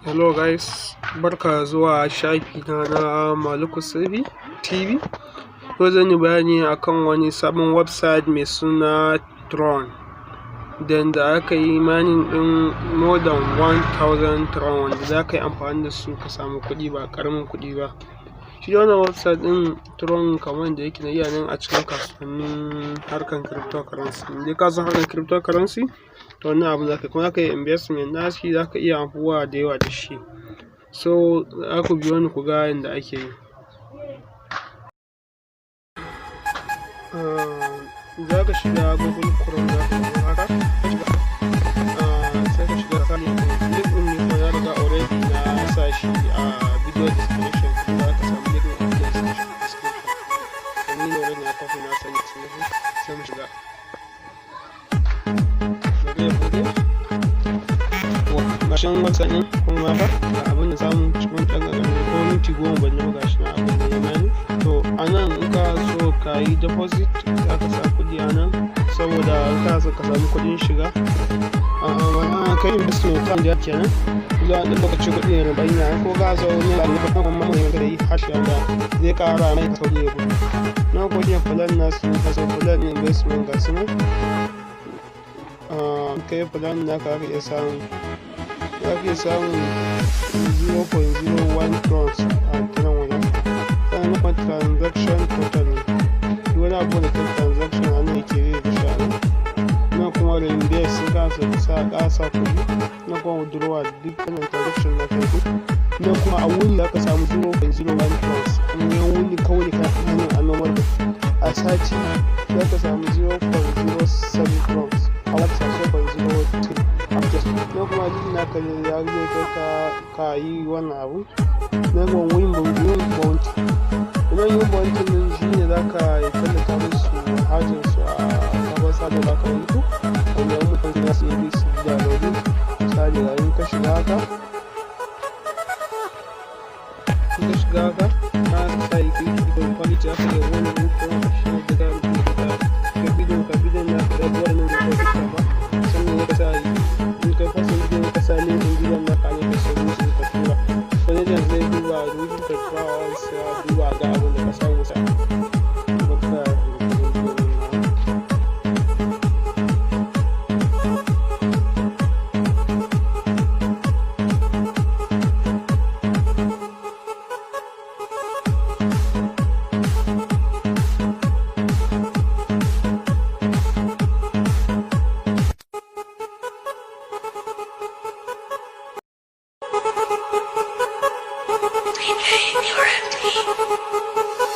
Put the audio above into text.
Hello guys, barka zuwa shafi na Maluku Sirri TV. Yau zan yi bayani akan wani sabon website mai suna Tron. Da aka yi mining ɗin more than 1000 Tron, wanda za ka yi amfani da su ka samu kuɗi, ba ƙaramin kuɗi ba. Shi wannan website ɗin Tron, kamar da yake iya nan a cikin kasuwannin harkar cryptocurrency. In dai ka san harkar cryptocurrency, to wannan abun za ka yi, kuma za ka yi investment nashi, za ka iya abubuwa da yawa da shi. So za ku biyo ni ku ga yanda ake yi. Za ka shiga Google Chrome, za ka zo haka, ka shiga, sai ka shiga ka link ɗin. Link ɗin ne kuma na riga already na sa shi a video description. Za ka samu link ɗin a video description. Ni ne already na copy, na sani description. Sai mu shiga. Bari ya buɗe. Gashin website ɗin kuma haka, ga abin da samu cikin ɗan ƙanƙanin ko minti 10 ban yi ba, gashi nan abin da ya mani. To, a nan in ka so ka yi deposit, za ka sa kuɗi a nan, saboda in kana so ka samu kuɗin shiga. A'a, kai investment kan da kenan zuwa ɗan lokaci, kuɗi ya rubanya ko ka so wani abu ne kuma mai da yi hash da zai ƙara mai sauri ya gudu. Nan ko shi plan nasu, ka so plan investment, ga su nan. Kai plan naka, za ka iya samun 0.01 trons a ta nan wajen. Sannan kuma transaction total ne, duk wani abu da kai transaction a nan yake zai kashe a nan. Nan kuma reinvest, in kana so ka sa ƙasa kuɗi. Nan kuma withdrawal, duk wannan transaction na kai. Nan kuma a wuni za ka samu 0.01 trons in yan wuni kawai ka hanyar a normal. A sati za ka samu 0.07 trons, a wata 0.03. Nan kuma duk naka ne, ya zai kai ka yi wannan abu. Nan kuma win bounty, nan yin bounty din shine za ka tallata musu hajin su a kafar sadarwa kamar YouTube, wanda mutane za su iya bi su downloading. Misali, yayin ka shiga haka, in ka shiga haka, ka sa YouTube quality, aka iya wani ko shi da ka rubuta ka bidiyon ka, bidiyon na ka ɗaga wannan da ka ba. Sannan ka sa, in kai posting bidiyon, ka sa link ɗin bidiyon naka ne, ka sai musu ka tura. Wani jan zai duba within 24 hours, ya duba ga abin da ka samu, sa baka. You're empty.